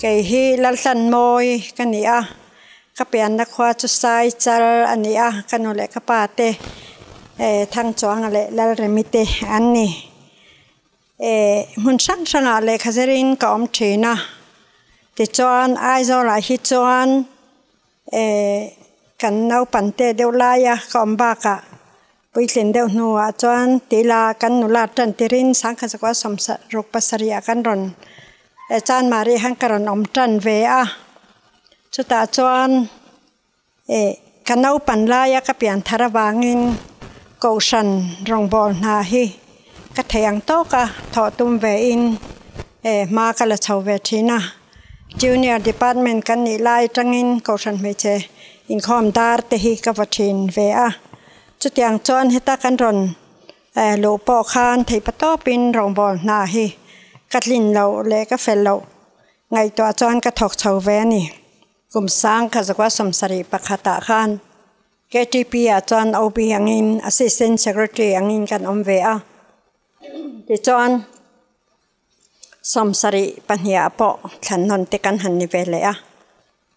Kei hi Lalhlanmawi ka ni a, ka pianna khua chu Sai chal a ni a, ka nu leh ka pa te Thangchuanga leh Lalremi te an ni. Hmun hrang hrangah lehkha zerin ka awm thin a, tichuan Aizawlah hi chuan Kan naupangte deuh laia ka awm bakah puitlin deuh hnuah chuan tila kan nula tan tirin sangkhat zakua sawmruk pasarih ah kan rawn Chanmari ah khan ka rawn awm tan ve a. Chutah chuan ka naupan laia ka pian thar avangin Kohhran rawngbâwl hna hi ka thei ang tawka thawh tum vein hma ka la chho ve thin a. Junior Department kan nih lai atangin Kohhran hmeichhe inkhawm dar te hi ka va thin ve a. Chutiang chuan heta kan rawn luh pawh khan theihpatawpin rawngbâwl hna hi ka tlin loh leh ka fel loh ngaihtuah chuan ka thawk chho ve a ni. Kum sang kha zakua sawmsarih pakhatah khan KTP ah chuan OB angin Assistant Secretary angin kan awm ve a. Tichuan sawmsarih pahniha pawh thlannawn te kan han ni ve leh a,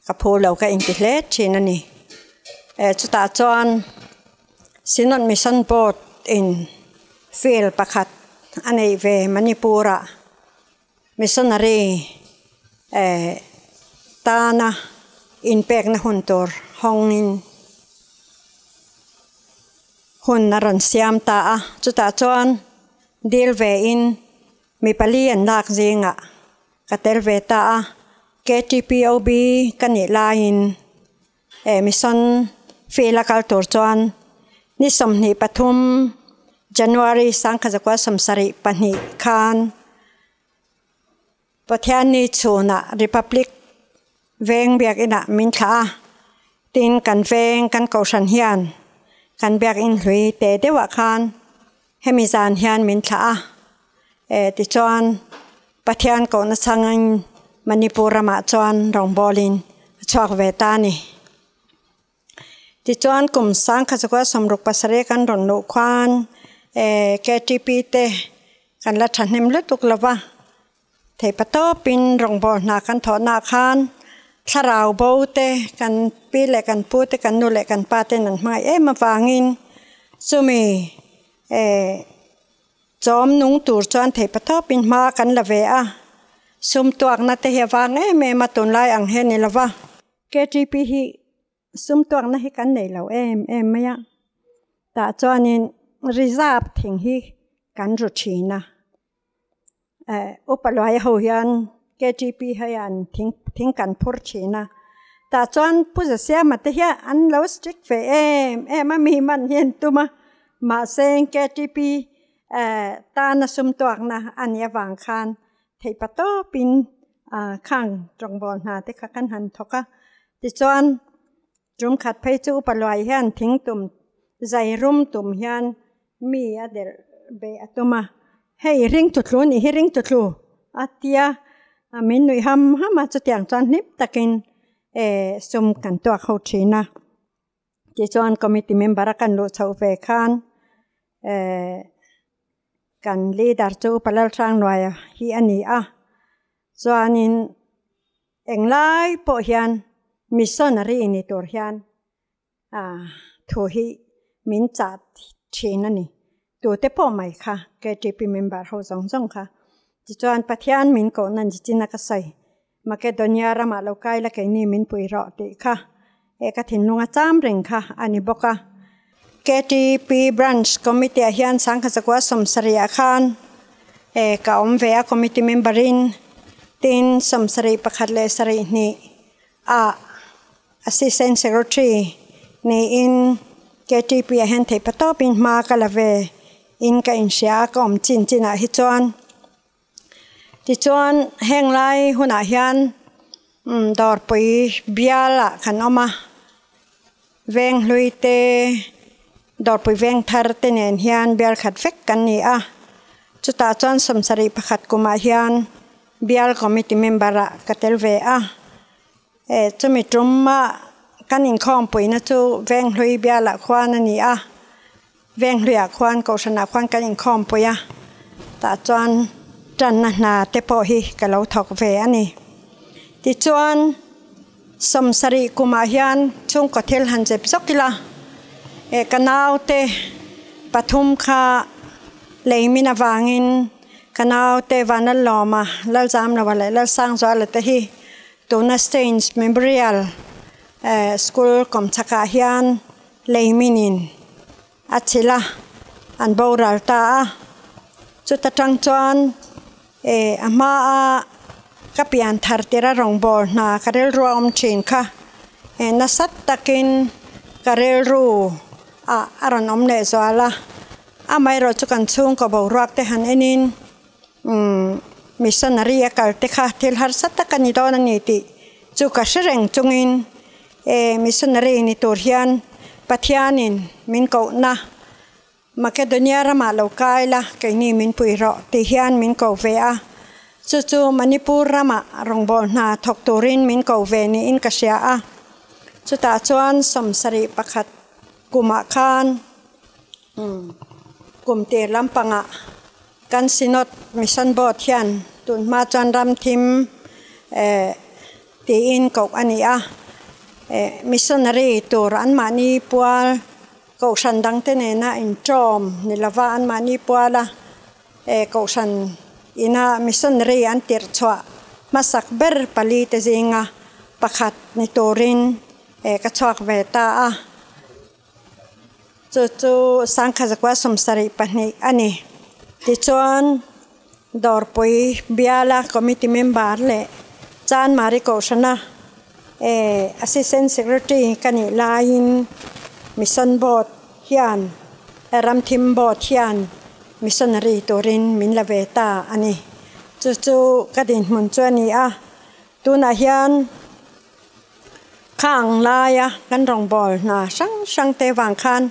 ka phu lo ka inti hle thin a ni. Chutah chuan Synod Mission Board in field pakhat a neih ve Manipur ah Missionary tana inpekna hun tur hawngin hun a rawn siam ta a, chutah chuan dil vein mi pali an lak zingah ka tel ve ta a, KTPOB ka nih laiin mission field a kal tur chuan ni 23 January 1972 khan Pathianni chhunah Republic veng biakinah min thlah a, tin kan veng kan kohhran hian kan biakin hlui teh deuhah khan hemi zan hian min thlah a, eh tichuan Pathian kohna changin Manipur ramah chuan rawngbawlin a chhuak ve ta a ni. Tichuan kum 1967 kan rawn luh khuan KTP te kan la thahnem lutuk lo va, theihpa tawpin rawngbâwl hna kan thawhnaah khan thlarau bo te kan pi leh kan pu te kan nu leh kan pa ten an hmangaih em avangin chumi Chawm nung tur chuan theihpa tawpin hma kan la ve a, sum tuakna te hi a vang em em a tunlai ang hian ni lova. KTP hi sum tuakna hi kan nei lo em em mai a, tah chuanin reserve thing hi kan ru thin a, eh upa luai ho hian KTP hian thing thing kan phur thin a, tah chuan Pu Zasiama te hian an lo strict ve em em a mi man hi an tum a. Mahse KTP tana sum tuakna a nih avang khan theihpa tawpin khang tawngbawl hna te kha kan han thawk a. Tichuan tum khat phei chu upa luai hian thing tum zai rum tum hian mi a delh ve a tum a, hei ring tutlu a nih hi ring tutlu a tia min nuih ham ham a, chutiang chuan hlip takin sum kan tuak ho thin a. Tichuan committee member a kan luh chhoh ve khan eh kan leader chu Upa Lalhrangnuaia hi a ni a, chuanin englai pawh hian missionary ni tur hian ah thu hi min chah thin a ni. Tute pawh mai kha KTP member ho zawng zawng kha. Tichuan Pathian min kohna ni chin a ka sawi. Makedonia ramah lo kai la keini min pui rawh tih kha eh ka thinlung a cham reng kha a ni bawk a. KTP Branch Committee ah hian 1970 ah khan eh ka awm ve a committee member in tin 71 leh 72 ah Assistant Secretary niin KTP ah hian theih patawpin hma ka la ve in ka inhria a ka awm chin chin ah hi chuan. Tichuan heng lai hunah hian dawrpui bialah kan awm a, venghlui te dawrpui veng thar te nen hian bial khat vek kan ni a, chutah chuan 71 kumah hian bial committee member ah ka tel ve a, chumi tumah kan inkhawmpuina chu venghlui bialah khuan a ni a. Venghluiah khuan Kohhranah khuan kan inkhawmpui a, tah chuan tanna hna te pawh hi ka lo thawk ve a ni. Tichuan, 70 kumah hian chhungkaw thil han zep zawk ila, eh ka naute pathum kha lei min avangin ka naute Vanlalawma, Lalzamloa leh Lalsangzuala te hi tuna Staines Memorial School kawmchhakah hian lei minin a chhilh a, an boral ta a. Chuta tang chuan eh a hmaa ka pian thar tir a rawngbâwl hna ka rilru a awm thin kha eh nasa takin ka rilru ah a rawn awm leh zual a. Amaherawh chu kan chhungkaw boruak te han enin umm missionary a kal te kha thil harsa tak a ni dawn a ni tih chu ka hre reng chungin Eh, missionary ni tur hian Pathianin min kohna Makedonia ramah lo kai la, keini min pui rawh tih hian min ko ve a. Chu chu Manipur ramah rawngbâwl hna thawk turin min ko ve niin ka hria a. Chutah chuan 71 kumah khan kum tir lampangah kan Synod Mission Board hian tunhma chuan ramthim eh Tiin koh a ni a. Missionary tur anmahni pual kohhran dangte nena inṭawm ni lova anmahni puala kohhran ina missionary an tirh chhuah hmasak ber pali te zinga pakhat ni turin ka chhuak ve ta a. Chu chu 1972 a ni. Tichuan. Dawrpui biala committee member leh Chanmari Kohhrana Assistant Secretary ka nih laiin Mission Board hian Ramthim Board hian Missionary turin min la ve ta a ni. Chu chu ka dinhmun chu a ni a, tunah hian khang laia kan rawngbâwl hna hrang hrang te vang khan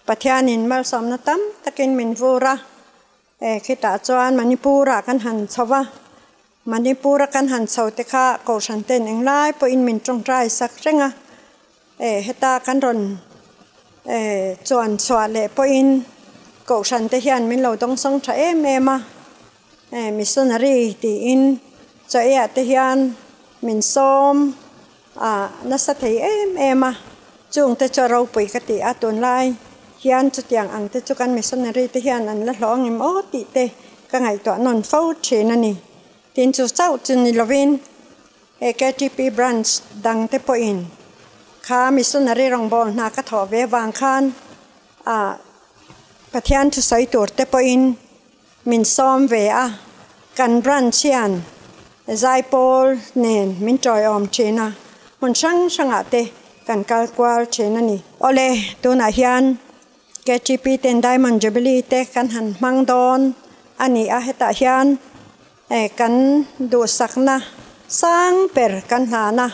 Pathianin malsawmna tam takin min vur a. E khitah chuan Manipur-ah kan han chho va, Manipur-a kan han chho te kha Kohhran ten englai pawhin min tawngtai sak reng a, e heta kan rawn e chuan chhuah leh pawhin Kohhran te hian min lo dawngsawng tha em em a, e missionary tiin chaw eiah te hian min sawm A nasa thei em em a, chung te chu a ropui ka ti a, tunlai hian chutiang ang te chu kan missionary te hian an la hlawh angem aw tih te ka ngaihtuah nawn fo thin a ni. Tin chu chauh chu ni lovin he KTP branch dang te pawhin kha missionary rawngbâwl hna ka thawh ve vang khan a Pathian thusawi tur te pawhin Min sawm ve a, kan branch hian zaipawl nen min tawiawm thin a, hmun hrang hrangah te kan kal kual thin a ni. Awle, tunah hian KTP ten Diamond Jubilee te kan han hmang dawn a ni a, hetah hian kan duhsakna sang ber kan hlan a,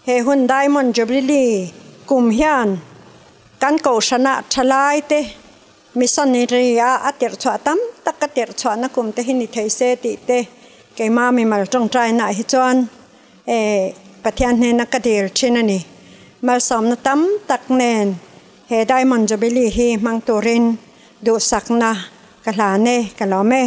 he hun Diamond Jubilee kum hian kan kohhranah thalai te Missionary a a tirh chhuah tam tak ka tirh chhuahna kum te hi ni thei se tih te keimah mimal tawngtainaah hi chuan eh Pathian hnena ka dil thin a ni. Malsawmna tam tak nen he Diamond Jubilee hi hmang turin duhsakna ka hlan e, ka lawm e.